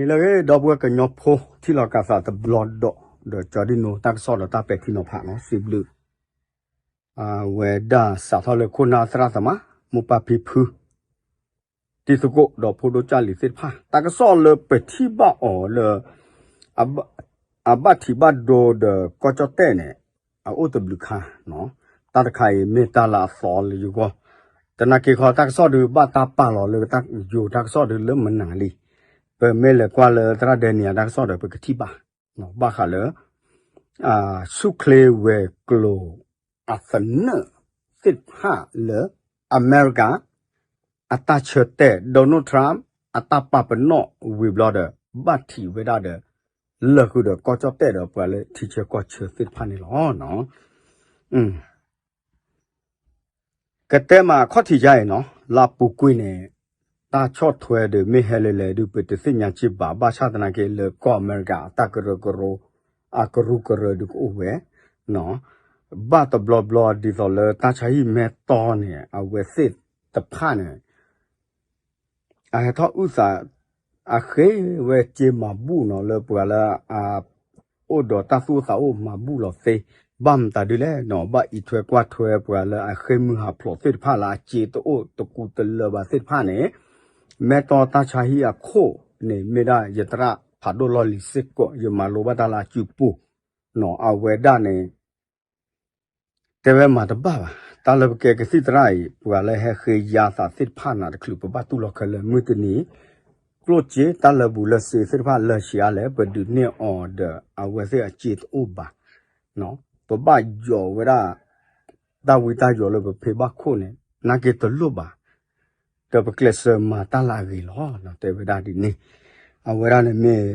လၢဂ့ၤ ဒီပုၢ်ဝဲၢ်ကညီဖိ ထံၣ်လိာ်က့ၤသးတဘျီဒီး ဒီးကၠီဒံၣ်နိ တၢ်ကစီၣ်ဒီးတၢ်ပဲာ်ထံနီၤဖးနီၤ စံးဘျုး အဝဲဒၣ်စးထီၣ်လၢခိၣ်နၢ်သရၣ်သမါ မိၢ်ပၢ်ဖံဖု တံၤသကိးဒီးဖိဒိၣ်ကၢ်လံၤသ့ၣ်တဖၣ် တၢ်ကစီၣ်လၢပထံၣ်ဘၣ်အီၤလၢ အဘၣ်ထံးဘၣ်ဒိဒီးကီၢ်ကၠီၣ်တဲၣ်န့ၣ် အအိၣ်တဘျုးခါနီၤ တၢ်တခါအံၤမ့ၢ်တၢ်လၢအသီလၢယဂီၢ် သနာ်က့ခီ တၢ်ကစီၣ်ဒုးဘၣ်တၢ်ပာ်လီၤလၢယိၤတၢ်ကစီၣ်ဒုးလၢမနုၤလံ ပမ့ၢ်လဲၤကွၢ်လၢသရၣ်ဒဲနံၤအတၢ်ကစီၣ်ဒီး ပကထံၣ်ဘၣ် ဘၣ်ဃးလၢ ဆူၣ်ချ့ဝဲၤကျိၤ အသနၢၣ်သ့ၣ်တဖၣ်လၢ အမဲရကၤ အတၢ်ဆၢတဲာ် Donald Trump အတၢ်ပာ်ပနီၣ်ဝံၤဘျီဒီး ဘၣ်ထံးဝဲဒၣ်ဒီး လၢာ်ဃုာ်ဒီးကီၢ်ကၠီၣ်တဲၣ်ဒီးပှၤလၢထံဆၢကီၢ်ဆၢသ့ၣ်တဖၣ်န့ၣ်လီၤ. ကတဲမးခီၣ်ထံးယါအံၤနီၤ လၢအပူၤကွံာ်န့ၣ် တၢ်ဆီၣ်ထွဲဒီးမ့ၢ်ဟဲလဲၣ်လဲၣ်ဒုး ပတသ့ၣ်ညါစ့ၢ်ဘၣ် ဘၣ်ဆၣ်သနာ်က့လၢကီၢ်အမဲရကၤ အတၢ်ကရၢကရိ အကရူၢ်ကရၢဒုးကအိၣ်ဝဲ ဘၣ်တဘျီဘျီဒ်သိးလၢတၢ်ဆါဟံၣ်မဲၢ်တီၢ်န့ၣ် အဝဲသ့ၣ်တဖၣ်န့ၣ် အဟဲထီၣ်အုၣ်သး အဃ့ဝဲစ့မၤဘူၣ်နီၤ လၢပှၤလၢ အိၣ်ဒီးတၢ်သူၣ်အိၣ်သးအိၣ်မၤဘူၣ်လီၤသ့ ဘၣ်မတၤဒ်လဲၣ်နီၤ ဘၣ်အံးထွဲကွၢ်ထွဲပှၤလၢအဃ့ၢ်မုၢ်ဟးဖျိးသ့ၣ်တဖၣ်လၢအစ့တအိၣ်တကူတလၢၤဘၣ်သ့ၣ်တဖၣ်န့ၣ် မဲၢ်တီၢ်တၢ်ဆါဟံၣ်အခိၣ်န့ၣ် မ့ၢ်ဒၣ်ယသရၣ်ဖးဒိၣ်လီၢ်လံၤစ့ၢ်ကီး ယမၤလိဘၣ်တၢ်လၢအစုပူၤ အဝဲဒၣ်န့ၣ် တဲဝဲမၤတဘၣ်ဘၣ် တၢ်လၢပကဲကသံၣ်သရၣ်အံၤ ပှၤလၢဟဲဃ့ယါသးသ့ၣ်တဖၣ်နးတချုး ပဘၣ်တူၢ်လိာ်ခဲလၢာ် မုၢ်တနံၤ ကျိၣ်စ့တၢ်လၢာ်ဘူၣ်လၢာ်စ့သ့ၣ်တဖၣ်လၢာ်ဆံးအါလဲၣ် ပဒုးနဲၣ်အီၤဒီး အဝဲသ့ၣ်အစ့တအိၣ်ဘၣ် ပဘၣ်ယီၤဝဲဒၣ် တၢ်ဝံတၢ်ယိးလၢပဖံးဘၣ်ခိၣ်န့ၣ် နာ်က့တလိၣ်ဘၣ် ဒီးပကျဲးစၢးမၤတၢ်လၢအဂ့ၤလီၤ တဲဝဲဒၣ်ဒ်န့ၣ် အဝဲဒၣ်န့ၣ်မ့ၢ်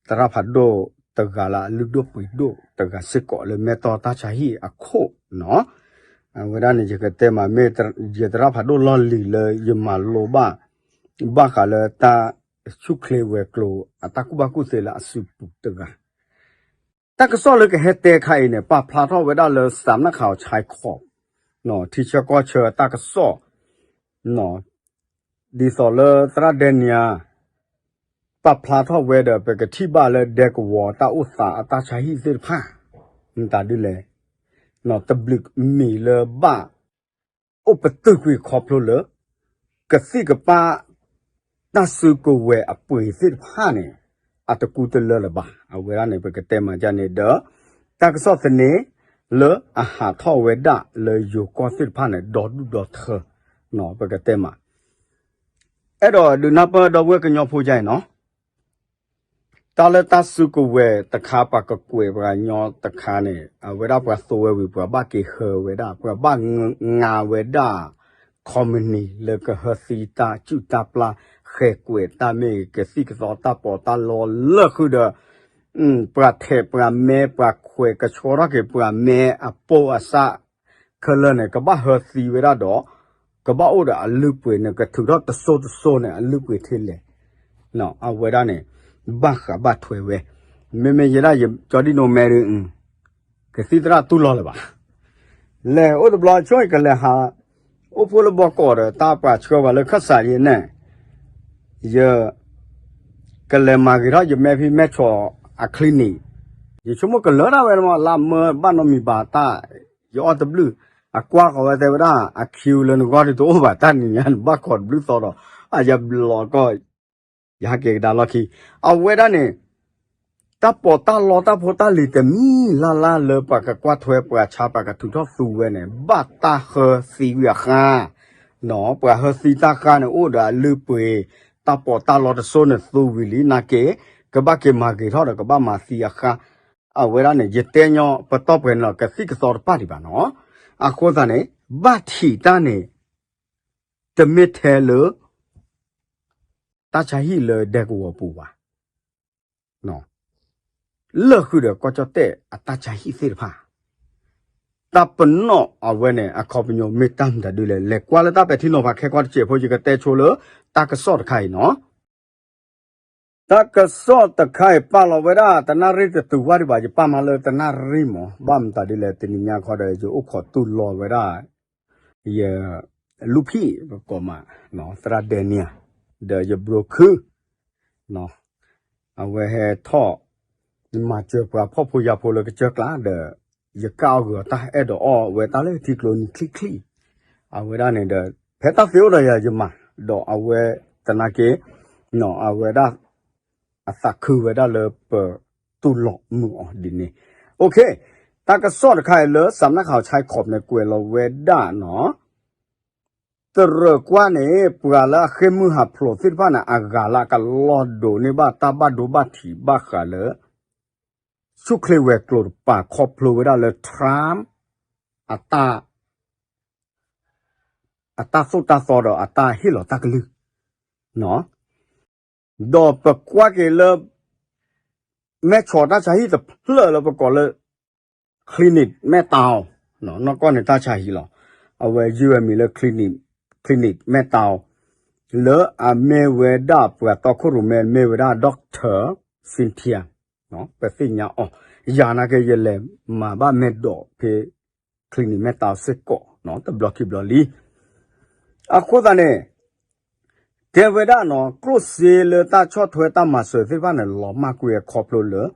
သရၣ်ဖးဒိၣ်တဂၤလၢအလုၢ်ဒိၣ်ပှ့ၤဒိၣ်တဂၤစ့ၢ်ကီးလၢမဲၢ်တီၢ်တၢ်ဆါဟံၣ်အခိၣ်နီၤ အဝဲဒၣ်န့ၣ် ယကတဲမးမ့ၢ် ယသရၣ်ဖးဒိၣ်လီၢ်လံၤလၢယမၤလိဘၣ် ဘၣ်ဃးလၢတၢ်ဆူၣ်ချ့ဝဲၤကျိၤအတၢ်ကူၣ်ဘၣ်ကူၣ်သ့လၢအစုပူၤတဂၤ တၢ်ကစီၣ်လၢကဟဲတဲခါအံၤန့ၣ် ပာ်ဖျါထီၣ်ဝဲဒၣ်လၢ စးနၣ်ခးအီၤဆဲခီး ထံဆၢကီၢ်ဆၢတၢ်ကစီၣ် ဒ်သိးလၢသရၣ်ဒဲနံၤ ပာ်ဖျါထီၣ်ဝဲဒီး ပကထံၣ်ဘၣ်လၢဒဲကဝီၤတၢ်အိၣ်သးအတၢ်ဆါဟံၣ်သ့ၣ်တဖၣ် မတၤဒ်လဲၣ် တဘျုးမံၤလၢဘၣ် အိၣ်ပတုာ်ကွံာ်ခီဖျိလၢ ကသံၣ်ကပၣ် တၢ်စုကဝဲၤအပှ့ၤသ့ၣ်တဖၣ်န့ၣ် အတကူတလၢလၢၤဘၣ်. အဝဲဒၣ်န့ၣ် ပကတဲမၤဒ်န့ၣ်ဒီး တၢ်ကစီၣ်သန့ လၢအဟးထီၣ်ဝဲဒၣ်လၢယိၤကီၢ်သ့ၣ်တဖၣ်န့ၣ် ဒီဒူၣ်ဒီထၢ ပကတဲမး အဲၣ်ဒိးဒုးနၢ်ပၢၢ်ဒီပုၢ်ဝဲၢ်ကညီဖိဒ်အံၤနီၤ တၢ်လၢတၢ်စုကဝဲၤတခါ ပှၤကကွဲးပှၤကညီတခါန့ၣ် အဝဲဒၣ်ပှၤသိဝဲဝံၤ ပှၤဘၣ်က့ၤဟၢဝဲဒၣ် ပှၤဘၣ်ငါဝဲဒၣ် ခီမနံၤ လၢကဟၢသံတၢ်စုၣ်တၢ်ပျၢ် ဃဲၤကွဲးတၢ်မ့ၢ်ဂ့ၤ ကသံၣ်ကသီတၢ်ပီးတၢ်လီလၢာ်ဃုာ်ဒီး ပှၤထဲးပှၤမဲ ပှၤခွဲးကဆှီထီၣ်က့ၤပှၤမဲအပိၢ်အစၢ် ခဲလၢာ်န့ၣ် ကဘၣ်ဟၢသံဝဲဒၣ်ဒီး ကဘၣ်အိၣ်ဒီးအလုၢ်အပှ့ၤန့ၣ် ကထုးထီၣ်တစိၢ်တစိၢ်န့ၣ် အလုၢ်အပှ့ၤထဲလဲၣ် အဝဲဒၣ်န့ၣ် ဘၣ်ဃးဘၣ်ထွဲဝဲ မ့မ့ၢ်ယဲဒၣ်ယကၠီဒံၣ်နိမဲဒုး ကသံၣ်သရၣ်တူၢ်လိာ်လၢၤဘၣ် လဲၤအိၣ်တဘျီဆိကလဲၤဟး အိၣ်ဖှိၣ်လၢဘီကီးဒီး တၢ်ပှၤဆှၢပှၤလၢခၢၣ်စးယဲန့ၣ် ယ ကလဲၤမၤဂ့ၤထီၣ်ယမဲဖံမဲဆီးအ clinic ယဆိကမိၣ်ကလၢတၢ်ဝဲလီၤ လၢမၢဘၣ်နီတမံၤဘၣ်တၢ် ယအီၣ်တဘျုး အကွၢ်ဃီၤဝဲတဲဝဲဒၣ် အ queue လၢနဂီၢ်ဒုးတအိၣ်ဘၣ် တၢ်နံၤညါနဘၣ်ခိးတဘျုးသီဒီး အယဘျီကီၢ် ယဟးက့ၤကဒါလီၢ်ခံ အဝဲဒၣ်န့ၣ် တၢ်ပီးတၢ်လီတၢ်ဖိတၢ်လံၤတမံၤလၢ်လၢ်လၢပှၤကကွၢ်ထွဲပှၤဆါပှၤကထုးထီၣ်သူဝဲန့ၣ် ဘၣ်တၢ်ဟၢသံဝံၤအဃါ ပှၤဟၢသံတၢ်ဃါန့ၣ် အိၣ်ဒီးအလုၢ်အပှ့ၤ တၢ်ပီးတၢ်လီတစိၢ်န့ၣ်သူဝံၤလံနာ်က့ ကဘၣ်က့ၤမၤဂ့ၤထီၣ်ဒီးကဘၣ်မၤသံအဃါ အဝဲဒၣ်န့ၣ် ယတဲညီပတီၢ်ပှဲၤန့ၣ်လီၤ ကသံၣ်ကသီတဖၣ်ဒံးဘၣ်နီၤ အဃိသတးန့ၣ် ဘၣ်ထံးတၢ်န့ၣ် တမ့ၢ်ထဲလၢ တၢ်ဆါဟံၣ်လၢဒဲကဝီၤပူၤဘၣ် လၢာ်ဃုာ်ဒီးကီၢ်ကၠီၣ်တဲၣ်အတၢ်ဆါဟံၣ်သ့ၣ်တဖၣ် တၢ်ပနီၣ်အဝဲန့ၣ် အခီပညီမ့ၢ်တၢ်မတၤဒ်လဲၣ် လဲၤကွၢ်လၢတၢ်ပဲာ်ထံနီၤဖးခဲကီတစဲးဖိ ယကတဲဆိလၢ တၢ်ကစီၣ်တခါအံၤနီၤ တၢ်ကစီၣ်တခါအံၤပာ်လီၤဝဲဒၣ် တနၣ်ရံၣ်တတုၤဝဲဒံးဘၣ် ယပာ်မးလၢတနၣ်ရံၣ်မး ဘၣ်မတၤဒ်လဲၣ် တနံၤညါခီဒီး ယအိၣ်ခိးတူၢ်လိာ်ဝဲဒၣ် ယ လူၢ်ဖံး ပကိးမး သရၣ်ဒဲနံၤ ဒီးယဘြိၤခု အဝဲဟဲထီၣ် မၤစၢၤပှၤဖှီၣ်ဖိယာ်ဖိလၢကစၢၢ်ကျါဒီး ယကၣ်အီၣ်ဂ့ၤအီၤတၢ်အဲၣ်ဒိးအီၣ်ဝဲတၢ်လၢထံကျိနံၤချံချံ အဝဲဒၣ်န့ၣ်ဒီး ဖဲတၢ်သ့အိၣ်ဒီးယၤယမၤ ဒီးအဝဲသနာ်က့ အဝဲဒၣ် အသးခုဝဲဒၣ်လၢပတူၢ်လိာ်မုာ်အီၤဒ်န့ၣ် OK တၢ်ကစီၣ်တခါအံၤလၢ စးနၣ်ခး ဆဲခီး န့ၣ် ကွဲးလီၤဝဲဒၣ်နီၤ တရၢၣ်ကွၢ်န့ၣ် ပှၤလၢအဃ့ၢ်မုၢ်ဟးဖျိးသ့ၣ်တဖၣ်န့ၣ် အဂၤလၢအကလီၢ်ဒိးန့ၢ်ဘၣ်တၢ်ဘၣ်ဒိဘၣ်ထံးဘၣ်ဃးလၢ ဆူၣ်ချ့ဝဲၤကျိၤတပၤခီဖျိဝဲဒၣ်လၢ Trump အတၢ် အတၢ်သိၣ်တၢ်သီဒီးအတၢ်ဟ့ၣ်လီၤတၢ်ကလုၢ် ဒီးပကွၢ်က့ၤလၢ မဲၢ်ဆီးတၢ်ဆါဟံၣ်တဖျၢၣ်လၢပကိးလၢ clinic မဲၢ်တၢ်အီၤ နီၢ်ကီၢ်န့ၣ်တၢ်ဆါဟံၣ်လီၤ. အဝဲယုၢ်ဝဲမံၤလၢ clinic မဲၢ်တၢ်အီၤ လၢအမ့ၢ်ဝဲဒၣ်ပှၤတီခိၣ်ရိၣ်မဲ မ့ၢ်ဝဲဒၣ် Doctor Cynthia ပသ့ၣ်ညါအီၤ ယၤနာ်က့ ယလဲၤမၤဘၣ်မဲာ်ဒိးဖဲ clinic မဲၢ်တၢ်အီၤစ့ၢ်ကီး တဘျီခံဘျီလံ အဃိသတးန့ၣ် တဲဝဲဒၣ်နီၤ ကျိၣ်စ့လၢတၢ်ဆီၣ်ထွဲတၢ်မၤစၢၤသ့ၣ်တဖၣ်န့ၣ် လီၤမၢ်ကွံာ်အခီဖျိလၢ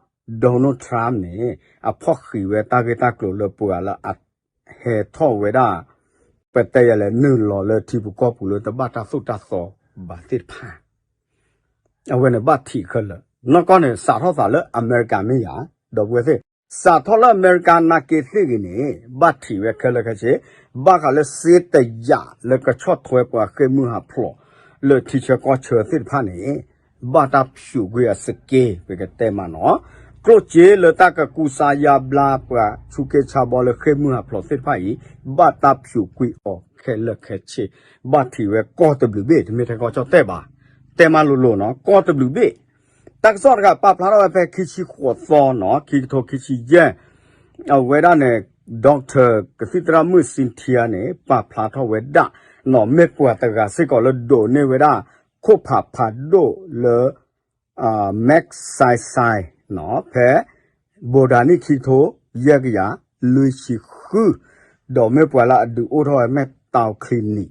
Donald Trump န့ၣ် အဖီၣ်ဃံးဝဲတၢ်ဂ့ၢ်တၢ်ကျိၤလၢပှၤလၢအဟဲထီၣ်ဝဲဒၣ် ပတဲယၤလဲၣ် နုာ်လီၤလၢထံပူၤကီၢ်ပူၤလၢတဘၣ်တၢ်သိၣ်တၢ်သီဘၣ်သ့ၣ်တဖၣ် အဝဲန့ၣ်ဘၣ်ထံးခဲလၢာ် နီၢ်ကီၢ်န့ၣ် စးထီၣ်သးလၢအမဲရကၤမ့ၢ်ယၤ ဒီပုၢ်ဝဲၢ်သ့ၣ် စးထီၣ်လၢအမဲရကၤနာ်က့သ့ၣ်ဂ့ၤန့ၣ် ဘၣ်ထံးဝဲခဲလၢာ်ခဲဆ့ ဘၣ်ဃးလၢစ့တယာ်လၢကဆီၣ်ထွဲပှၤဃ့ၢ်မုၢ်ဟးဖျိး လၢထံဆၢကီၢ်ဆၢသ့ၣ်တဖၣ်န့ၣ် ဘၣ်တၢ်ဖၠူးကွံာ်အစက့ ပကတဲမးနီၤ ကျိၣ်စ့လၢတၢ်ကကူစါယါဘျါပှၤဆူးက့ဆါဘီလၢဃ့ၢ်မုၢ်ဟးဖျိးသ့ၣ်တဖၣ်အံၤ ဘၣ်တၢ်ဖၠူးကွံာ်အီၤခဲလၢာ်ခဲဆ့ ဘၣ်ထံးဝဲကီၢ်တဘျုးဘ့ၣ် တမ့ၢ်ထဲကီၢ်ကၠီၣ်တဲၣ်ဘၣ် တဲမးလိၤလိၤနီၤ ကီၢ်တဘျုးဘ့ၣ် တၢ်ကစီၣ်တခါပာ်ဖျါထီၣ်ဝဲဖဲခံဆံဃိးသီနီၤ ခံကထိခံဆံယဲၢ် အဝဲဒၣ်န့ၣ် Doctor ကသံၣ်သရၣ်မုၣ် Cynthia န့ၣ် ပာ်ဖျါထီၣ်ဝဲဒၣ်နီၤ မ့ၢ်ပှၤတဂၤစ့ၢ်ကီးလၢဒိးန့ၢ်ဝဲဒၣ် ခိၣ်ဖးဖးဒိၣ်လၢ Magsaysay နီၤ ဖဲ ဘိးဒၤနံၣ်ခံကထိ ယဲၢ်ကယၤလွံၢ်ဆံဃု ဒီးမ့ၢ်ပှၤလၢအဒုးအိၣ်ထီၣ်ဝဲမဲၢ်တၢ် clinic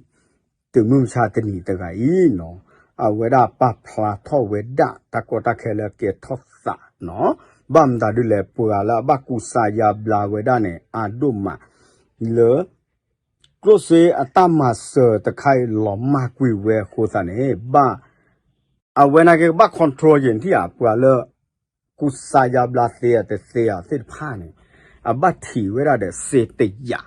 တုၤမုၢ်မဆါတနံၤတဂၤအံၤနီၤ အဝဲဒၣ်ပာ်ဖျါထီၣ်ဝဲဒၣ်တၢ်ကီတၢ်ခဲလၢကဲထီၣ်သးနီၤ ဘၣ်မတၤဒ်လဲၣ် ပှၤလၢအဘၣ်ကူစါယါဘျါဝဲဒၣ်န့ၣ် အါဒိၣ်မး လၢ ကျိၣ်စ့အတၢ်မၤစၢၤတခါအံၤလီၤမၢ်ကွံာ်ဝဲအဃိသတးန့ၣ် ဘၣ် အဝဲနာ်က့ကဘၣ် control ယဲၢ်ထံၣ်ဧါ ပှၤလၢ ကူစါယါဘျါသ့ဧါတသ့ဧါသ့ၣ်တဖၣ်န့ၣ် အဘၣ်ထံးဝဲဒၣ်ဒီးစ့တယာ်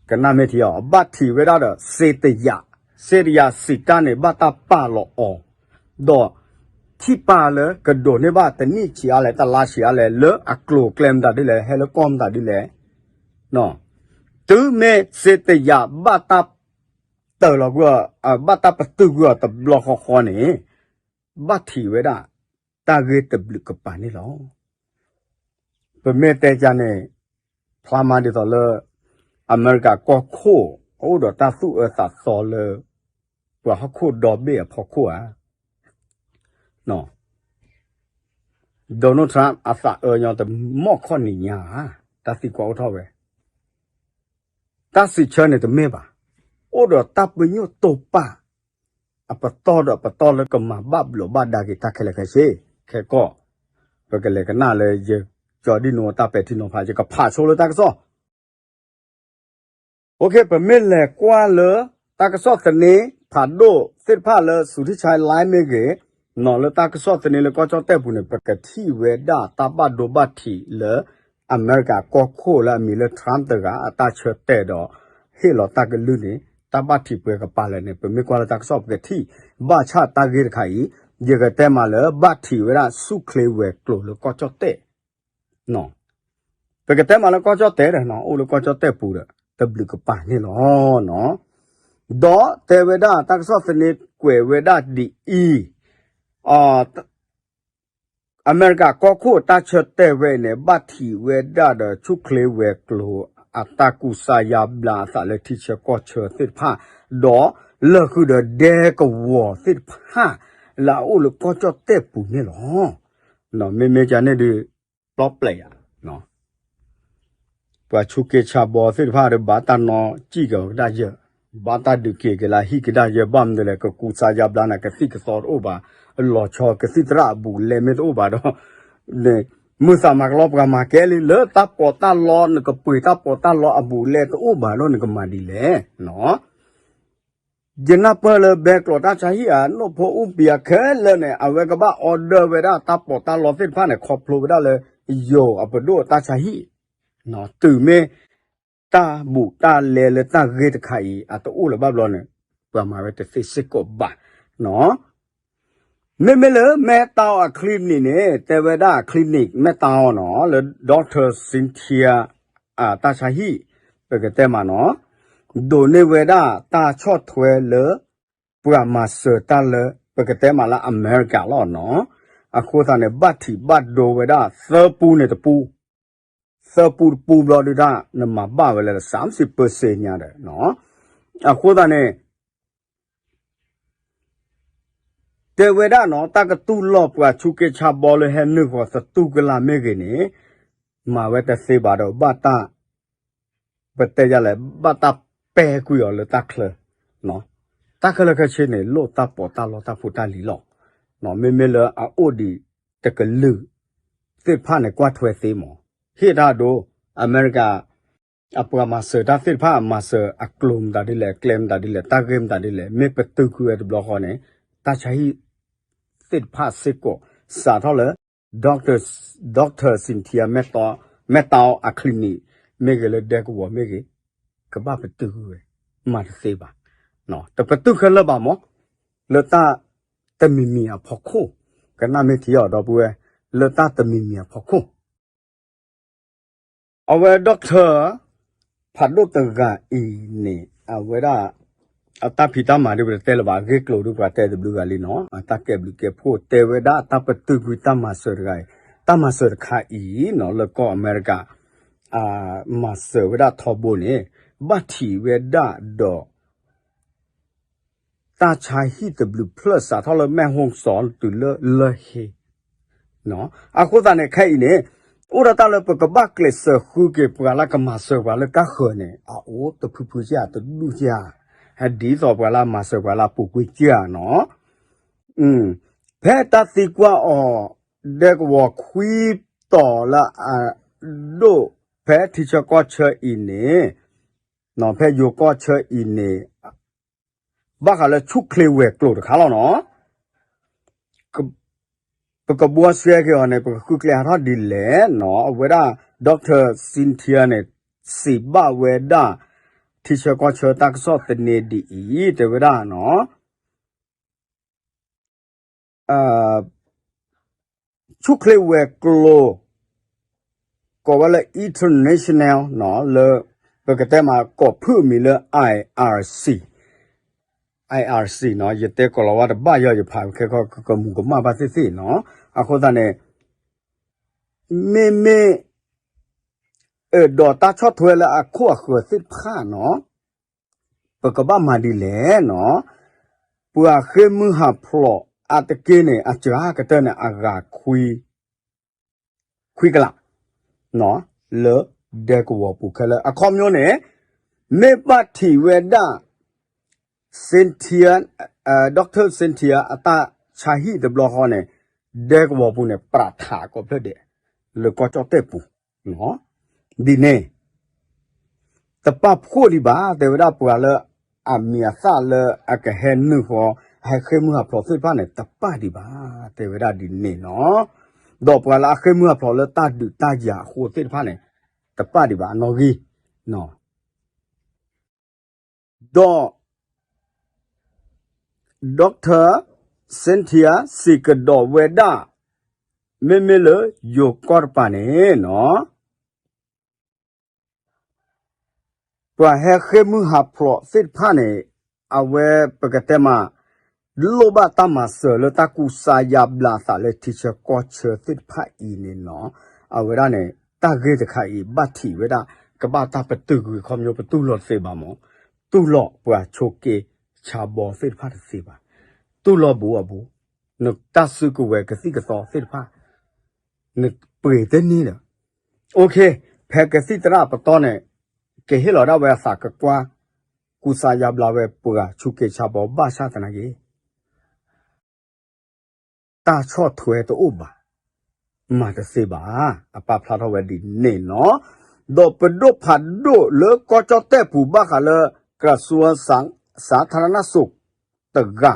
ကနၣ်မ့ၢ်ထံအီၤ အဘၣ်ထံးဝဲဒၣ်ဒီးစ့တယာ် စ့တယာ်စံးတၢ်န့ၣ် ဘၣ်တၢ်ပာ်လီၤအီၤ ဒီး ထံၣ်ပာ်လၢကဒိးန့ၢ်ဘၣ်တနံၣ်ဆံးအါလဲၣ် တလါဆံးအါလဲၣ် လၢအကျိၤအကျဲမတၤဒ်လဲၣ် ဟဲလၢကီၢ်မတၤဒ်လဲၣ် တုၤမ့ၢ်စ့တယာ်ဘၣ်တၢ်တၢာ်လီၤကွံာ်အီၤ ဘၣ်တၢ်ပတုာ်ကွံာ်အီၤတဘျီဃီဃီန့ၣ် ဘၣ်ထံးဝဲဒၣ် တၢ်ဂ့ၢ်တဘျုးကပၤန့ၣ်လီၤ. ပမ့ၢ်တဲကန့ၣ် ဖျါမးဒ်သိးလၢ အမဲရကၤကီၢ်ခိၣ် အအိၣ်ဒီးတၢ်သူၣ်အၢသးသီလၢ ပှၤဟီၣ်ခိၣ်ဒီဘ့ၣ်အဖီခိၣ်ဧါ Donald Trump အသးအၢညီတမီၢ်ခီၣ်နံၤညါဧါ တၢ်သံကွၢ်အိၣ်ထီၣ်ဝဲ တၢ်စံးဆၢန့ၣ်တမ့ၢ်ဘၣ်. အိၣ်ဒီးတၢ်ပညိၣ်တိာ်ပာ် အပတီၢ်ဒီးအပတီၢ်လၢကမၤဘၣ်ဘျီးဘၣ်ဒါက့ၤတၢ်ခဲလၢာ်ခဲဆ့ ခဲကီၢ် ပကလဲၤကနၣ်လၢယကၠီဒံၣ်နိအတၢ်ပဲာ်ထံနီၤဖး ယကဖးဆိလၢတၢ်ကစီၣ် OK ပမ့ၢ်လဲၤကွၢ်လၢ တၢ်ကစီၣ်သန့ဖးဒိၣ်သ့ၣ်တဖၣ်လၢ စူၤထံဆါ live မ့ၢ်ဂ့ၤ, နီၤလၢတၢ်ကစီၣ်သန့လၢကီၢ်ကၠီၣ်တဲၣ်ပူၤန့ၣ် ပကထံၣ်ဝဲဒၣ်တၢ်ဘၣ်ဒိဘၣ်ထံးလၢ အမဲရကၤကီၢ်ခိၣ်လၢအမံၤလၢ Trump တဂၤ အတၢ်ဆၢတဲာ်ဒီး ဟ့ၣ်လီၤတၢ်ကလုၢ်န့ၣ် တၢ်ဘၣ်ထံးပှဲၤကပၤလဲၣ်န့ၣ် ပမ့ၢ်ကွၢ်လၢတၢ်ကစီၣ်ပကထံၣ်, ဘၣ်ဆၣ်တၢ်ဂ့ၢ်တခါအံၤ ယကတဲမးလၢဘၣ်ထံးဝဲဒၣ်ဆူၣ်ချ့ဝဲၤကျိၤလၢကီၢ်ကၠီၣ်တဲၣ် ပကတဲမးလၢကီၢ်ကၠီၣ်တဲၣ်ဒီး အိၣ်လၢကီၢ်ကၠီၣ်တဲၣ်ပူၤဒီး တဘျုးကပၤန့ၣ်လီၤ. ဒီးတဲဝဲဒၣ်တၢ်ကစီၣ်သန့ကွဲးဝဲဒၣ်ဒ်အံၤ, အမဲရကၤကီၢ်ခိၣ်တၢ်ဆၢတဲာ်ဝဲအံၤန့ၣ် ဘၣ်ထံးဝဲဒၣ်ဒီးဆူၣ်ချ့ဝဲၤကျိၤ အတၢ်ကူစါယါဘျါအသးလၢထံဆၢကီၢ်ဆၢသ့ၣ်တဖၣ်, ဒီးလၢာ်ဃုာ်ဒီးဒဲကဝီၤသ့ၣ်တဖၣ် လၢအအိၣ်လၢကီၢ်ကၠီၣ်တဲၣ်ပူၤန့ၣ်လီၤ. မ့မ့ၢ်ကန့ၣ်ဒုး ပျီပျဲယၤ ပှၤဆူးက့ဆါဘီသ့ၣ်တဖၣ်ဒီး ဘၣ်တၢ်နီၣ်စံၣ်က့ၤအီၤကဒါယၢ် ဘၣ်တၢ်ဒုးက့ၤက့ၤလၢဟံၣ်ကဒါယဲဘၣ်မနုၤလဲၣ် ကကူစါယါဘျါနၤ ကသံၣ်ကသီတအိၣ်ဘၣ်, လီၤဆီကသံၣ်သရၣ်အဘူးအလဲမ့ၢ်တအိၣ်ဘၣ်ဒီး မုၢ်သးမၤကလီပှၤမၤကဲလံ လၢတၢ်ပီးတၢ်လီ နကပှ့ၤတၢ်ပီးတၢ်လီအဘူးအလဲတအိၣ်ဘၣ်ဒီးနကမၤဒ်လဲၣ်နီၤ. ယနၢ်ပၢၢ်လၢဘဲကျိးတၢ်ဆါဟံၣ်ဧါ နီၢ်ဖိအူပံၤအခဲလၢာ်န့ၣ် အဝဲကဘၣ် order ဝဲဒၣ်တၢ်ပီးတၢ်လီသ့ၣ်တဖၣ်န့ၣ် ခီဖျိဝဲဒၣ်လၢ ယိၤအပဒိၣ်တၢ်ဆါဟံၣ် တုၤမ့ၢ် တၢ်ဘူးတၢ်လဲလၢတၢ်ဂ့ၢ်တခါအံၤ အတအိၣ်လၢၤဘၣ်ဘျီန့ၣ် ပှၤမၤဝဲတသ့စ့ၢ်ကီးဘၣ်နီၤ. မ့မ့ၢ်လၢမဲၢ်တၢ်အီၤအ clinic န့ၣ် တဲဝဲဒၣ် clinic မဲၢ်တၢ်အီၤနီၤ လၢ Doctor Cynthia တၢ်ဆါဟံၣ် ပကတဲမးနီၤ ဒိးန့ၢ်ဝဲဒၣ်တၢ်ဆီၣ်ထွဲလၢ ပှၤမၤစၢၤတၢ်လၢ ပကတဲမးလၢ အမဲရကၤလီၤနီၤ. အဃိသတးန့ၣ် ဘၣ်ထံးဘၣ်ဒိဝဲဒၣ်သၢပူန့ၣ်တပူ သၢပူတပူဘျီဒုတၢ် နမၤဘၣ်ဝဲလၢ သၢဆံ percent ညါဒီးနီၤ. အဃိသတးန့ၣ် တဲဝဲဒၣ်နီၤ တၢ်ကတူၢ်လိာ်ပှၤဆူးက့ဆါဘီလၢဟဲနုာ်ဃီၤသတူၢ်ကလာ်မ့ၢ်ဂ့ၤန့ၣ် မၤဝဲတသ့ဘၣ်ဒီး ဘၣ်တၢ် ပတဲယၤလဲၣ် ဘၣ်တၢ်ပဲကွံာ်အီၤလၢတၢ်ချၢ တၢ်ခဲလၢာ်ခဲဆ့န့ၣ် လိၣ်တၢ်ပီးတၢ်လီတၢ်ဖိတၢ်လံၤလီၤ. မ့မ့ၢ်လၢအအိၣ်ဒံးတကလုာ်သ့ၣ်တဖၣ်န့ၣ် ကွၢ်ထွဲသ့မး ဟ့ၣ်တၢ်ဒိ အမဲရကၤ အပှၤမၤစၢၤတၢ်သ့ၣ်တဖၣ် မၤစၢၤအကျိၤမတၤဒ်လဲၣ် အကျဲမတၤဒ်လဲၣ် တၢ်ဂ့ၢ်မတၤဒ်လဲၣ် မ့ၢ်ပတုာ်ကွံာ်ဝဲတဘျီဃီန့ၣ် တၢ်ဆါဟံၣ်သ့ၣ်တဖၣ်စ့ၢ်ကီး စးထီၣ်လၢ Doctor Cynthia မဲၢ်တၢ်အီၤအ clinic မ့ၢ်ဂ့ၤ လၢဒဲကဝီၤမ့ၢ်ဂ့ၤ ကဘၣ်ပတုာ်ကွံာ်ဝဲ မၤတသ့ဘၣ်. တပတုာ်ခဲလၢာ်ဘၣ်မး လၢတၢ်တမံၤမံၤအဖီခိၣ် ကနၣ်မ့ၢ်ထံအီၤဒီပုၢ်ဝဲၢ် လၢတၢ်တမံၤမံၤအဖီခိၣ် အဝဲ doctor ဖးဒိၣ်တဂၤအံၤန့ၣ် အဝဲဒၣ် အတၢ်ဖံးတၢ်မၤဒ်ပတဲလၢၤဘၣ် အဂ့ၢ်ကျိၤဒ်ပှၤတဲတဘျုးဂၤလံနီၤ အတၢ်ကဲဘျုးကဲဖှိၣ် တဲဝဲဒၣ်အတၢ်ပတုာ်ကွံာ်တၢ်မၤစၢၤတဂၤအံၤ တၢ်မၤစၢၤတခါအံၤနီၤ လၢကီၢ်အမဲရကၤ မၤစၢၤဝဲဒၣ်ထီဘိန့ၣ် ဘၣ်ထံးဝဲဒၣ်ဒီး တၢ်ဆါဟံၣ်တဘျုးဖျၢၣ်စးထီၣ်လၢမဲၢ်ဟိၣ်စီၤတုၤလၢလၢဟ့ အဃိသတးန့ၣ် ခဲအံၤန့ၣ် အိၣ်ဒီးတၢ်လၢပကဘၣ်ကျဲးစၢးဃုက့ၤပှၤလၢကမၤစၢၤပှၤလၢတၢ်ဃၢၤန့ၣ် အအိၣ်တဖုဖုကၢ် တဒူၣ်ကၢ် ဒ်သိးပှၤလၢမၤစၢၤပှၤလၢအပူၤကွံာ်ကၢ်နီၤ ဖဲတၢ်သံကွၢ်အီၤ ဒဲကဝီၤခွံတီၤလၢအဒိၣ် ဖဲထံဆၢကီၢ်ဆၢအံၤန့ၣ် ဖဲယိၤကီၢ်ဆၢအံၤန့ၣ် ဘၣ်ဃးလၢဆူၣ်ချ့ဝဲၤကျိၤတခါလီၤနီၤ ပကဘှီဆှဲက့ၤအီၤန့ၣ် ပကဃုကျဲဟးထီၣ်ဒ်လဲၣ်နီၤ အဝဲဒၣ် doctor Cynthia န့ၣ် စံးဘၣ်ဝဲဒၣ် ထံဆၢကီၢ်ဆၢတၢ်ကစီၣ်သန့ဒ်အံၤ တဲဝဲဒၣ်နီၤ ဆူၣ်ချ့ဝဲၤကျိၤ ကိးဝဲလၢ international နီၤ လၢ ပကတဲမးကိးဖုၣ်အမံၤလၢ IRC IRC နီၤ ယတဲကိးလီၤဝါတဘၣ်ယီၤ ယဖးခဲခီကမူၤကမၣ်ဘၣ်သ့ၣ်သ့ၣ်နီၤ အဃိသတးန့ၣ် မ့မ့ၢ် အဲၣ်ဒိးတၢ်ဆီၣ်ထွဲလၢအခိၣ်အဃၢၤသ့ၣ်တဖၣ်နီၤ ပကဘၣ်မၤဒ်လဲၣ်နီၤ ပှၤဃ့ၢ်မုၢ်ဟးဖျိးအါတက့ၢ်န့ၣ် အစှၤကတၢၢ်န့ၣ် အဂၤခွံ ခွံကလး လၢဒဲကဝီၤပူၤခဲလၢာ် အခီပညီန့ၣ် မ့ၢ်ဘၣ်ထံးဝဲဒၣ် Cynthia, doctor Cynthia အတၢ်ဆါဟံၣ်တဘျီဃီန့ၣ် ဒဲကဝီၤပူၤန့ၣ် ပြးထးကိးဖျၢၣ်ဒဲး လၢကီၢ်ကၠီၣ်တဲၣ်ပူၤ ဒ်န့ၣ် တပာ်ဖှိၣ်ဒံးဘၣ် တဲဝဲဒၣ်ပှၤလၢအမံၤအသၣ်လၢအကဟဲနုာ်ဃီ ဟဲဃ့ၢ်မုၢ်ဟးဖျိးသ့ၣ်တဖၣ်န့ၣ် တပာ်ဒံးဘၣ် တဲဝဲဒၣ်ဒ်န့ၣ်နီၤ ဒီးပှၤလၢအဃ့ၢ်မုၢ်ဟးဖျိးလၢတၢ်ဒုးတၢ်ယၤအဃိသ့ၣ်တဖၣ်န့ၣ် တပာ်ဒံးဘၣ်အနီၣ်ဂံၢ် ဒီး doctor Cynthia စံးကဒီးဝဲဒၣ် မ့မ့ၢ်လၢယိၤကီၢ်တပၤန့ၣ်နီၤ ပှၤဟဲဃ့ၢ်မုၢ်ဟးဖျိးသ့ၣ်တဖၣ်န့ၣ် အဝဲပကတဲမး လိၣ်ဘၣ်တၢ်မၤစၢၤလၢတၢ်ကူစါယါဘျါအသးလၢထံဆၢကီၢ်ဆၢသ့ၣ်တဖၣ်အံၤန့ၣ်နီၤ အဝဲဒၣ်န့ၣ် တၢ်ဂ့ၢ်တခါအံၤ ဘၣ်ထံးဝဲဒၣ် ကဘၣ်တၢ်ပတုာ်ကွံာ်ခီပညီ ပတူၢ်လိာ်တသ့ဘၣ်မး တူၢ်လိာ်ပှၤဆိးက့ဆါဘီသ့ၣ်တဖၣ်တသ့ဘၣ် တူၢ်လိာ်ဘူးအဘူး နတၢ်စုကဝဲၤကသံၣ်ကသီသ့ၣ်တဖၣ် နပှ့ၤတန့ၢ်ဒီး OK ဖဲကသံၣ်သရၣ်ပတီၢ်န့ၣ် ကဟ့ၣ်လီၤဒၣ်ဝဲအသးကကွၢ် ကူစါယါဘျါဝဲပှၤဆူးက့ဆါဘီဘၣ်ဆၣ်သနာ်က့ တၢ်ဆီၣ်ထွဲတအိၣ်ဘၣ်, မၤတသ့ဘၣ်. အပာ်ဖျါထီၣ်ဝဲဒ်န့ၣ်နီၤ. ဒီးပဒိၣ်ဖးဒိၣ်လၢကီၢ်ကၠီၣ်တဲၣ်ပူၤဘၣ်ဃးလၢ ကရၢၡူဝ်းစးထရနၢၣ်စိး တဂၤ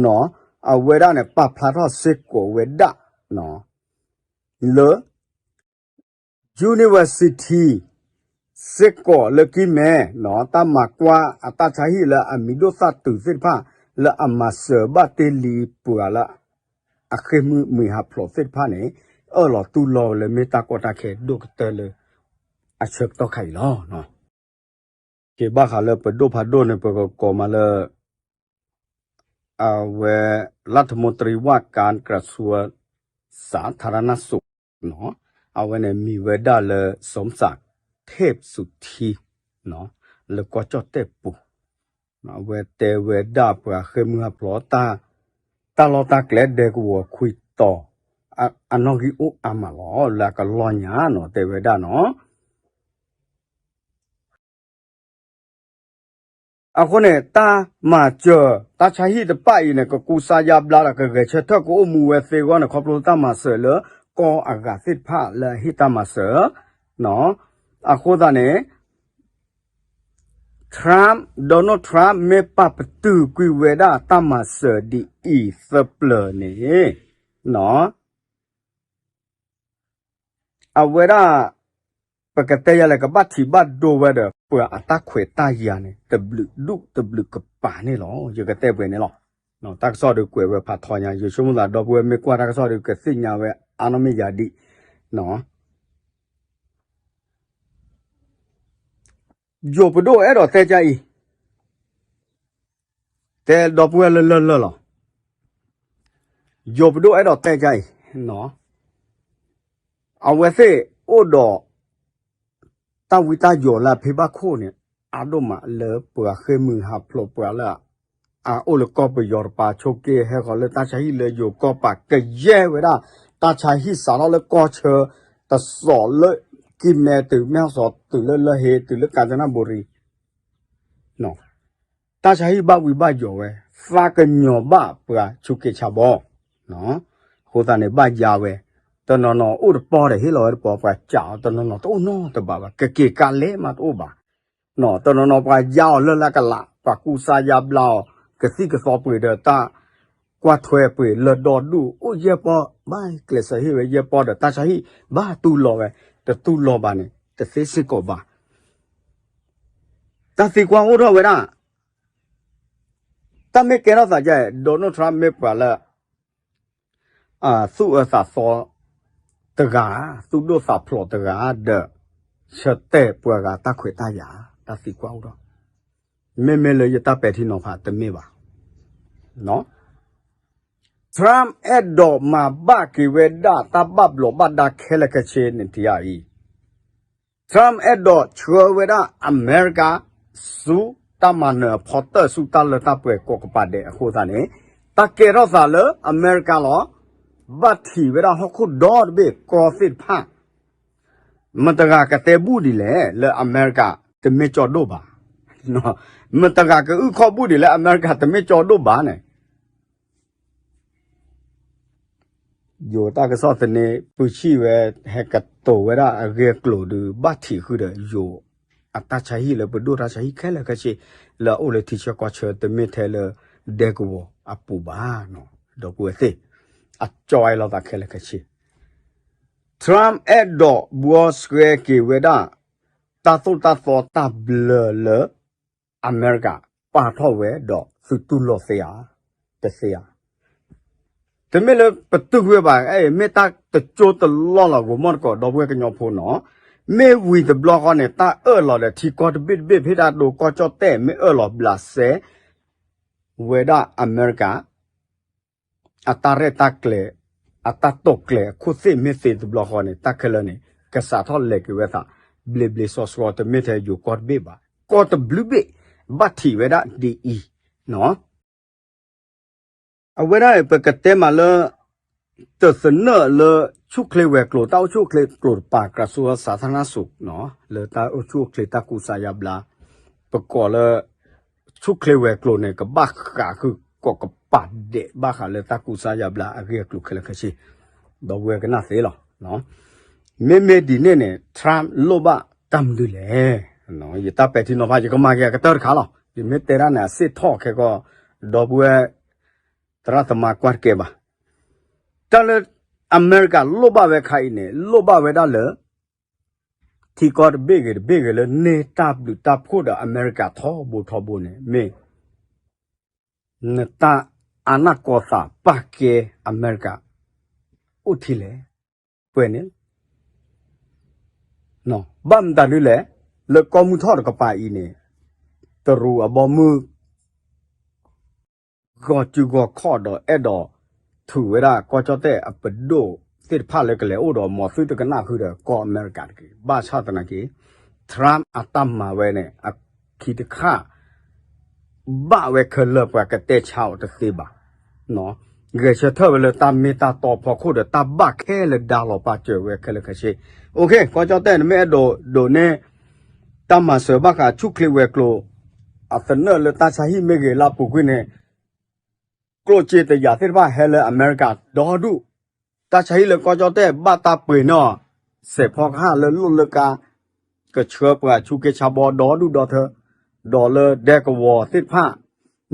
နီၤ, အဝဲဒၣ်န့ၣ် ပာ်ဖျါထီၣ်စ့ၢ်ကီးဝဲဒၣ် လၢ University စ့ၢ်ကီးလၢကံၢ်မဲ တၢ်မၤကွၢ်အတၢ်ဆါဟံၣ်လၢအမံၤဒိၣ်သၣ်တုၤသ့ၣ်တဖၣ် လၢအမၤစၢၤဘၣ်တ့ၢ်လံပှၤလၢ အဃ့ၢ်မုၢ်မံၤဟးဖျိးသ့ၣ်တဖၣ်န့ၣ် အၢၣ်လီၤတူၢ်လိာ်ဝဲလၢမ့ၢ်တၢ်ကီတၢ်ခဲဒိၣ်ကတၢၢ်လၢ အဆၢကတီၢ်ခါအံၤလီၤ. က့ၤဘၣ်ဃးလၢပဒိၣ်ဖးဒိၣ်န့ၣ် ပကကိးမးလၢ အဝဲ รัฐมนตรีว่าการกระทรวงสาธารณสุข အဝဲန့ၣ်မံၤဝဲဒၣ်လၢ สมศักดิ์ เทพสุธี လၢကီၢ်ကၠီၣ်တဲၣ်ပူၤ အဝဲတဲဝဲဒၣ်ပှၤဃ့ၢ်မုၢ်ဟးဖျိး တၢ်လီၢ်တၢ်ကျဲဒဲကဝီၤခွံတီၤ အနီၣ်ဂံၢ်အိၣ်အါမးလီၤ လၢအကလီၢ်ညါနီၤ တဲဝဲဒၣ်နီၤ. အဃိန့ၣ် တၢ်မၤစၢၤ တၢ်ဆါဟံၣ်တဖၣ်အံၤန့ၣ် ကကူစါယါဘျါဒီး ကဂဲၤဆၢထၢၣ်ကအိၣ်မူဝဲသ့အဂီၢ်န့ၣ် ခီဖျိတၢ်မၤစၢၤလၢ ကီၢ်အဂၤသ့ၣ်တဖၣ်လၢအဟ့ၣ်တၢ်မၤစၢၤ အဃိသတးန့ၣ် Trump, Donald Trump မ့ၢ်ပာ်ပတုာ်ကွံာ်ဝဲဒၣ်တၢ်မၤစၢၤဒ်အံၤသပှၢ်န့ၣ် အဝဲဒၣ် ပကတဲယၤလဲၣ် ကဘၣ်ထံးဘၣ်ဒိဝဲဒီး ပှၤအတၢ်ခွဲးတၢ်ယာ်န့ၣ် တဘျုးဒူၣ်တဘျုးကပၤန့ၣ်လီၤ. ယကတဲပှဲၤန့ၣ်လီၤ. တၢ်ကစီၣ်ဒုးကွဲးဝဲဖးထီညါ ယဆိကမိၣ်သးဒီပုၢ်ဝဲၢ်မ့ၢ်ကွၢ်တၢ်ကစီၣ်ဒုးကသ့ၣ်ညါဝဲအါနီၢ်မ့ၢ်ယၤဒံး ယိၤပဒိၣ်အဲၣ်ဒိးတဲကါအံၤ, တဲဒီပုၢ်ဝဲၢ်လၢလၢၢ်လၢၢ်လီၤ. ယိၤပဒိၣ်အဲၣ်ဒိးတဲကါအံၤ, အဝဲသ့ၣ်အိၣ်ဒီး တၢ်ဝံတၢ်ယိးလၢအဖံဘၣ်ခိၣ်န့ၣ် အါဒိၣ်မးလၢပှၤဃ့ၢ်မုၢ်ဟးဖျိးပှၤလၢ အအိၣ်လၢကီၢ်ပယီၤတပၤ ဆိးက့ဟဲဃီၤလၢတၢ်ဆါဟံၣ်လၢယိၤကီၢ်ပၤ ကယဲၢ်ဝဲဒၣ် တၢ်ဆါဟံၣ်စးထီၣ်လၢကီၢ်ဆၢ တစိၤလၢကံၢ်မဲ တုၤမဲၢ်ဟီၣ်စီၤ တုၤလၢလၢၢ်ဟ့ တုၤလၢကၣ်စနၣ်ဘူရံ တၢ်ဆါဟံၣ်ဘၣ်ဝံဘၣ်ယိးဝဲ, သးကညီၤဘၣ်ပှၤဆူးက့ဆါဘီ, အဃိသတးန့ၣ်ဘၣ်ယါဝဲ, တနီၤနီၤအိၣ်တပီၢ်ဒီးဟ့ၣ်လီၤဝဲတပီၢ် ပှၤစးအီၤ တနီၤနီၤတအိၣ်နီတဘးဘၣ် ကက့ၤကးလဲၣ်မးတအိၣ်ဘၣ်, တနီၤနီၤပှၤယါအီၤလၢလၢကလး ပှၤကူစါယါဘျါအီၤ ကသံၣ်ကသီပှ့ၤဒီးတၢ်ကွၢ်ထွဲပှ့ၤလၢဒီဒူၣ် အိၣ်ယဲၢ်ပီၢ် ဘၣ်ကျဲးစၢးဟ့ၣ်ဝဲယဲၢ်ပီၢ်ဒီး တၢ်ဆါဟံၣ်ဘၣ်တူၢ်လိာ်ဝဲ, တတူၢ်လိာ်ဘၣ်န့ၣ် တသ့စ့ၢ်ကီးဘၣ် တၢ်သံကွၢ်အိၣ်ထီၣ်ဝဲဒၣ်, တၢ်မ့ၢ်ကဲထီၣ်သးယါ Donald Trump မ့ၢ်ပှၤလၢ သူၣ်အၢသးသီတဂၤ, သူၣ်ဒိၣ်သးဖျိးတဂၤဒီး ဆၢတဲာ်ပှၤဂၤတၢ်ခွဲးတၢ်ယာ်, တၢ်သံကွၢ်အိၣ်ထီၣ်, မ့မ့ၢ်လၢယတၢ်ပဲာ်ထံနီၤဖးတမ့ၢ်ဘၣ် Trump အဲၣ်ဒိးမၤဘၣ်က့ၤဝဲဒၣ်တၢ်ဘၣ်ဘျီးဘၣ်ဒါခဲလၢာ်ခဲဆ့န့ၣ်တယါအံၤ, Trump အဲၣ်ဒိးဆှၢဝဲဒၣ်အမဲရကၤ ဆူတၢ်မၤနၢၤအဖီတၢၣ် ဆူတၢ်လၢတၢ်ပှဲၤကိးကပၤဒဲးအဃိသတးန့ၣ်, တၢ်ကဲထီၣ်သးလၢအမဲရကၤလီၤ. ဘၣ်ထံးဝဲဒၣ်ဟီၣ်ခိၣ်ဒီတဘ့ၣ်ကီၢ်သ့ၣ်တဖၣ် မတၤတဂၤကတဲဘူၣ်ဒ်လဲၣ် လၢအမဲရကၤတမ့ၢ်ကၠီဒိၣ်ဘၣ်, မတၤတဂၤကအုၣ်ခီၣ်ဘူၣ်ဒ်လဲၣ် အမဲရကၤတမ့ၢ်ကၠီဒိၣ်ဘၣ်န့ၣ်, ယိၤတၢ်ကစီၣ်သန့ ပုၢ်ဆံၣ်ဝဲ ဟဲကတိၤဝဲဒၣ်အဂ့ၢ်အကျိၤဒီး ဘၣ်ထံးဃုာ်ဒီးယိၤအတၢ်ဆါဟံၣ်လၢပဒိၣ်တၢ်ဆါဟံၣ်ခဲလၢာ်ခဲဆ့ လၢအအိၣ်လၢထံဆၢကီၢ်ဆၢ တမ့ၢ်ထဲလၢဒဲကဝီၤအပူၤဘၣ်, ဒီပုၢ်ဝဲၢ်သ့ၣ်, အကၠီဝဲလိာ်သးခဲလၢာ်ခဲဆ့ Trump အဲၣ်ဒိးဘှီဆှဲက့ၤဝဲဒၣ် တၢ်သိၣ်တၢ်သီတၢ်ဘျၢလၢ အမဲရကၤ ပာ်ထီၣ်ဝဲဒီးသုတူၢ်လိာ်သ့ဧါ, တသ့ဧါ, တမ့ၢ်လၢပတုာ်ကွံာ်ဘၣ်, မ့ၢ်တၢ်တကၠိတလီၢ်လီၤ ဂိၤမီၢ်တကိး ဒီပုၢ်ဝဲၢ်ကညီဖိနီၤ, မ့ၢ်ဝံၤတဘျီဃီန့ၣ် တၢ်အၢၣ်လီၤဒီးထံကီၢ်တဘ့ၣ်တဘ့ၣ် ဖဲဒၣ်ဒိကီၢ်ကၠီၣ်တဲၣ် မ့ၢ်အၢၣ်လီၤဘျးစဲ ဝဲဒၣ်အမဲရကၤ အတၢ်ရဲၣ်တၢ်ကျဲၤ အတၢ်တိာ်ကျဲၤအခိၣ်သ့ၣ်မ့ၢ်သ့တဘျီဃီန့ၣ် တၢ်ခဲလၢာ်န့ၣ် ကစးထီၣ်လဲၤက့ၤဝဲသး ဘျ့ဘျ့ဆှီဆှီ တမ့ၢ်ထဲယိၤကီၢ်တဘ့ၣ်ဘၣ် ကီၢ်တဘျုးဘ့ၣ် ဘၣ်ထံးဝဲဒၣ်ဒ်အံၤနီၤ အဝဲဒၣ် ပကတဲမးလၢ တသနၢၣ်လၢ ဆူၣ်ချ့ဝဲၤကျိၤ တၢ်အိၣ်ဆူၣ်အိၣ်ချ့ကျိၤတပၤ ကရၢၡူဝ်းစးထရနၢၣ်စိး လၢတၢ်အိၣ်ဆူၣ်အိၣ်ချ့တၢ်ကူစါယါဘျါ ပကိးလၢ ဆူၣ်ချ့ဝဲၤကျိၤန့ၣ် ကဘၣ်ဃးဃုာ်ကိးကပၤဒဲး ဘၣ်ဃးလၢတၢ်ကူစါယါဘျါအဂ့ၢ်အကျိၤခဲလၢာ်ခဲဆ့, ဒီပုၢ်ဝဲၢ်ကနၣ်သ့လီၤ. မ့မ့ၢ်ဒ်န့ၣ်န့ၣ် Trump လိၣ်ဘၣ်တၢ်မနုၤလဲၣ်. ယတၢ်ပဲာ်ထံနီၤဖး ယကမၤက့ၤအကတၢၢ်တခါလီၤ. ယမ့ၢ်တဲဒၣ်န့ၣ် အစ့ၣ်ထီၣ်ခဲကီၢ် ဒီပုၢ်ဝဲၢ် သရၣ်သမါကွၢ်တကဲဘၣ်. တၢ်လၢအမဲရကၤလိၣ်ဘၣ်ဝဲခါအံၤန့ၣ် လိၣ်ဘၣ်ဝဲဒၣ်လၢ ထံကီၢ်တဘ့ၣ်ဂ့ၤတဘ့ၣ်ဂ့ၤလၢ န့ၢ်တၢ်ဘျုးတၢ်ဖှိၣ်ဒီးအမဲရကၤထီဘိထီဘိန့ၣ် မ့ၢ် နတၢ်အနၢ်ကီသးပာ်ကဲအမဲရကၤ အိၣ်ထံလဲၣ်. ပှဲၤန့ၣ် ဘၣ်မတၤဒ်လဲၣ်, လၢကီၢ်မုၢ်ထီၣ်တကပၤအံၤန့ၣ် တရူးအဘီမုၢ် ဂီၤစုဂီၤခီၣ်ဒီးအဲၣ်ဒိးထုးဝဲဒၣ်ကီၢ်ကၠီၣ်တဲၣ်အပဒိၣ်သ့ၣ်တဖၣ်လၢကလဲၤအိၣ်ဒီး မ်သုတကနၣ်ဃုာ်ဒီးကီၢ်အမဲရကၤတဂ့ၤ. ဘၣ်ဆၣ်သနာ်က့ Trump အတၢ်မၤဝဲန့ၣ် အခံတခါ ဘၣ်ဝဲခဲလၢာ် ပှၤကတဲဆါအီၤတသ့ဘၣ်. ဂဲၤဆၢထၢၣ်ဝဲလၢတၢ်မ့ၢ်တၢ်တီဖီခိၣ်ဒီး တၢ်ဘၣ်ခဲလၢာ်ဒါလီၤပာ်စၢၤဝဲခဲလၢာ်ခဲဆ့. အိၣ်ခ့ ကီၢ်ကၠီၣ်တဲၣ်န့ၣ် မ့ၢ်အဲၣ်ဒိးဒိးန့ၢ် တၢ်မၤစၢၤဘၣ်ဃးဆူၣ်ချ့ဝဲၤကျိၤ အသနၢၣ်လၢတၢ်ဆါဟံၣ်မ့ၢ်ဂ့ၤ လၢအပူၤကွံာ်န့ၣ် ကျိၣ်စ့တယာ်သ့ၣ်တဖၣ်ဟဲလၢအမဲရကၤဒီဒူၣ်, တၢ်ဆါဟံၣ်လၢကီၢ်ကၠီၣ်တဲၣ်ဘၣ်တၢ်ပှ့ၤန့ၢ်အီၤ စဲးဖီကဟၣ်လၢလိၣ်လၢကါ, ကဆှၢပှၤဆူက့ဆါဘီဒီဒူၣ်ဒီထၢ, ဒီးလၢဒဲကဝီၤသ့ၣ်တဖၣ်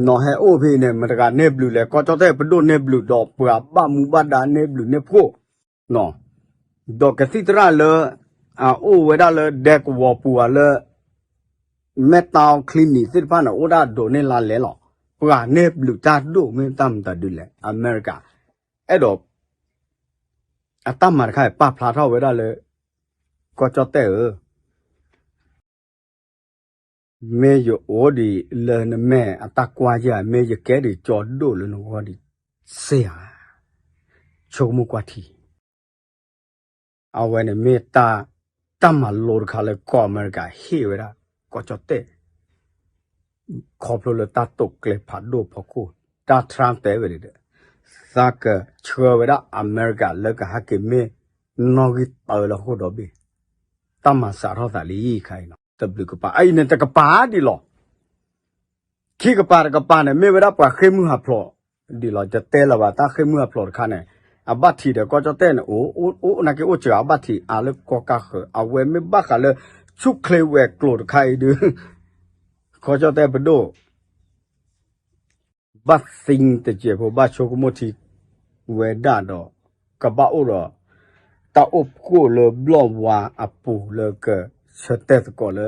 နီၤဟဲအိၣ်ဖဲအံၤန့ၣ် မတၤတဂၤန့ၢ်ဘျုးလဲၣ်, ကီၢ်ကၠီၣ်တဲၣ်ပဒိၣ်န့ၢ်ဘျုးဒီးပှၤဘၣ်မူဘၣ်ဒါန့ၢ်ဘျုးန့ၢ်ဖှိၣ် ဒီးကသံၣ်သရၣ်လၢ အအိၣ်ဝဲဒၣ်လၢဒဲကဝီၤပူၤအလၢ မဲၢ်တီချံနံၤသ့ၣ်တဖၣ်န့ၣ် အိၣ်ဒၣ်ဒိးန့ၢ်လါလဲလီၤ. ပှၤန့ၢ်ဘျုးတၢ်ဒိၣ်မ့ၢ်တၢ်မတၤဒ်လဲၣ်. အမဲရကၤ အဲၣ်ဒိး အတၢ်မၤတခါအံၤ ပာ်ဖျါထီၣ်ဝဲဒၣ်လၢ ကီၢ်ကၠီၣ်တဲၣ်ဧၢ မ့ၢ်ယအိၣ်ဒံးလၢနမဲာ်အတၢ်ကွၢ်ယၤ, မ့ၢ်ယကဲဒံးကၠီဒိၣ်လၢနဂီၢ်ဒံးစ့ဧါ. ဆိကမိၣ်ကွၢ်ထံ, အဝဲန့ၣ်မ့ၢ်တၢ် တၢ်မၤလိတခါလၢကီၢ်အမဲရကၤဟ့ၣ်ဝဲဒၣ် ကီၢ်ကၠီၣ်တဲၣ် ခီဖျိလၢတၢ်တိာ်ကျဲၤဖးဒိၣ်ဖီခိၣ်, တၢ် Trump တဲဝဲဒၣ်ဒီး သးကဆှၢဝဲဒၣ်အမဲရကၤလၢကဟဲက့ၤမ့ၢ်နီၣ်ဂံၢ်တၢလၢဟီၣ်ခိၣ်ဒီဘ့ၣ်, တၢ်မၤစးထီၣ်သးလံခါအံၤနီၤ, တဘျုးကပၤ, အအံၤန့ၣ်တကပၤဒံးလီၤ. ခံကပၤတကပၤန့ၣ် မ့ၢ်ဝဲဒၣ်ပှၤဃ့ၢ်မုၢ်ဟးဖျိးဒံးလီၤ. ယတဲလၢၤဘၣ် တၢ်ဃ့ၢ်မုၢ်ဟးဖျိးတခါန့ၣ် အဘၣ်ထံးဒီးကီၢ်ကၠီၣ်တဲၣ်န့ၣ် အိၣ် အိၣ် နာ်က့အိၣ်စှၤအဘၣ်ထံးအါလၢကီၢ်ကၢ်ဃၢၤ, အဝဲမ့ၢ်ဘၣ်ဃးလၢ ဆူၣ်ချ့ဝဲၤကျိၤတခါအံၤဒုး ကီၢ်ကၠီၣ်တဲၣ်ပဒိၣ် ဘၣ်သံတစဲးဖိ ဘၣ်ဆိကမိၣ်ထံဝဲဒၣ်ဒီး ကဘၣ်အိၣ်ဒီး တၢ်အိၣ်ဖှိၣ်လၢဘျီၣ်ဝါအပူၤလၢကဆၢတဲာ်သကိးလၢ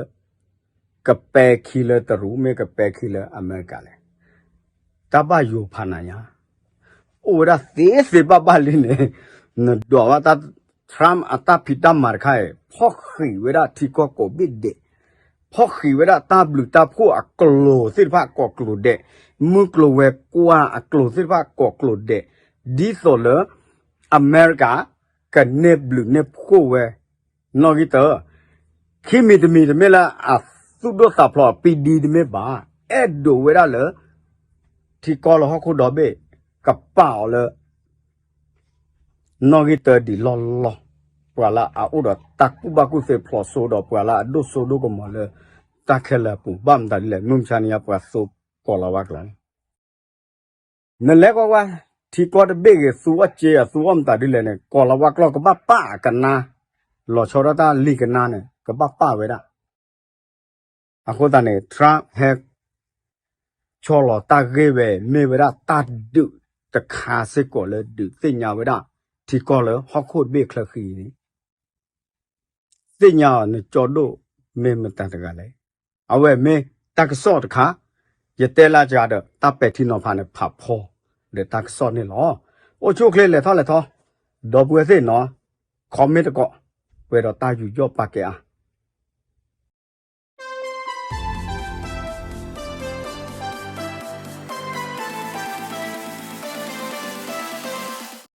ကပဲခံလၢတရူး မ့ၢ်ကပဲခံလၢအမဲရကၤလဲၣ်. တၢ်ဘၣ်ယိၤဖးနၤညါ အိၣ်ဝဲဒၣ်သ့သ့ဘၣ်ဘၣ်လံန့ၣ် နဒွးဘၣ်တၢ် Trump အတၢ်ဖံးတၢ်မၤတခါအံၤ ဖီၣ်ဃံးဝဲဒၣ်ထံကီၢ်ကိးဘ့ၣ်ဒဲး, ဖီၣ်ဃံးဝဲဒၣ်တၢ်ဘျုးတၢ်ဖှိၣ်အကျိၤသ့ၣ်တဖၣ်ကိးကျိၤဒဲး, မုၢ်ကျိၤဝဲၤကွာ်အကျိၤသ့ၣ်တဖၣ်ကိးကျိၤဒဲး, ဒ်သိးလၢ အမဲရကၤ ကန့ၢ်ဘျုးန့ၢ်ဖှိၣ်ဝဲ နီၣ်ဂံၢ်တၢ ခံမံၤတမံၤတမ့ၢ်လၢအသူၣ်ဒိၣ်သးဖျိးအပံဒံတမ့ၢ်ဘၣ်, အဲၣ်ဒိးဝဲဒၣ်လၢ ထံကီၢ်လၢဟီၣ်ခိၣ်ဒီဘ့ၣ် ကပာ်အီၤလၢ နီၣ်ဂံၢ်တၢဒံးလီၢ်လီၢ်, ပှၤလၢအအိၣ်ဒီးတၢ်ကူၣ်ဘၣ်ကူၣ်သ့ဖျိးစိဒီးပှၤလၢအဒိၣ်စိဒိၣ်ကမီၤလၢ တၢ်ခဲလၢာ်အပူၤ ဘၣ်မတၤဒ်လဲၣ် မုၢ်မဆါနံၤညါပှၤသိးကီးလီၤဝါကျိာ်န့ၣ် နလဲၤကွၢ်ကွၢ် ထံကီၢ်တဘ့ၣ်ဂ့ၤ သူအီၣ်စ့အသူအီၣ်မတၤဒ်လဲၣ်န့ၣ် ကီးလီၤဝါကျိာ်ကဘၣ်ပာ်အကနါ, လီၤဆီဒၣ်တၢ်လံာ်ကနါန့ၣ် ကဘၣ်ပာ်ဝဲဒၣ်. အဃိသတးန့ၣ် Trump ဟဲ ဆီၣ်လီၤတၢ်ဂ့ၢ်ဝဲ မ့ၢ်ဝဲဒၣ်တၢ်ဒုးတခါစ့ၢ်ကီးလၢဒုးသ့ၣ်ညါဝဲဒၣ် ထံကီၢ်လၢဟီၣ်ခိၣ်တဘ့ၣ်ချၢဃံန့ၣ် သ့ၣ်ညါအီၤနကၠီဒိၣ်မ့ၢ်မတၤတဂၤလဲၣ်. အဝဲမ့ၢ်တၢ်ကစီၣ်တခါ, ယတဲလၢစှၤဒီး တၢ်ပဲာ်ထံနီၤဖးန့ၣ် ဖးဖီဒီးတၢ်ကစီၣ်န့ၣ်လီၤ. အိၣ်ဆူၣ်အိၣ်ချ့လဲၤထီၣ်လဲၤထီ, ဒီပုၢ်ဝဲၢ်သ့ၣ်နီၤ, comment တကိး, ပှဲၤဒီးတၢ်ယူးယီၣ်ပာ်ကဲအါ,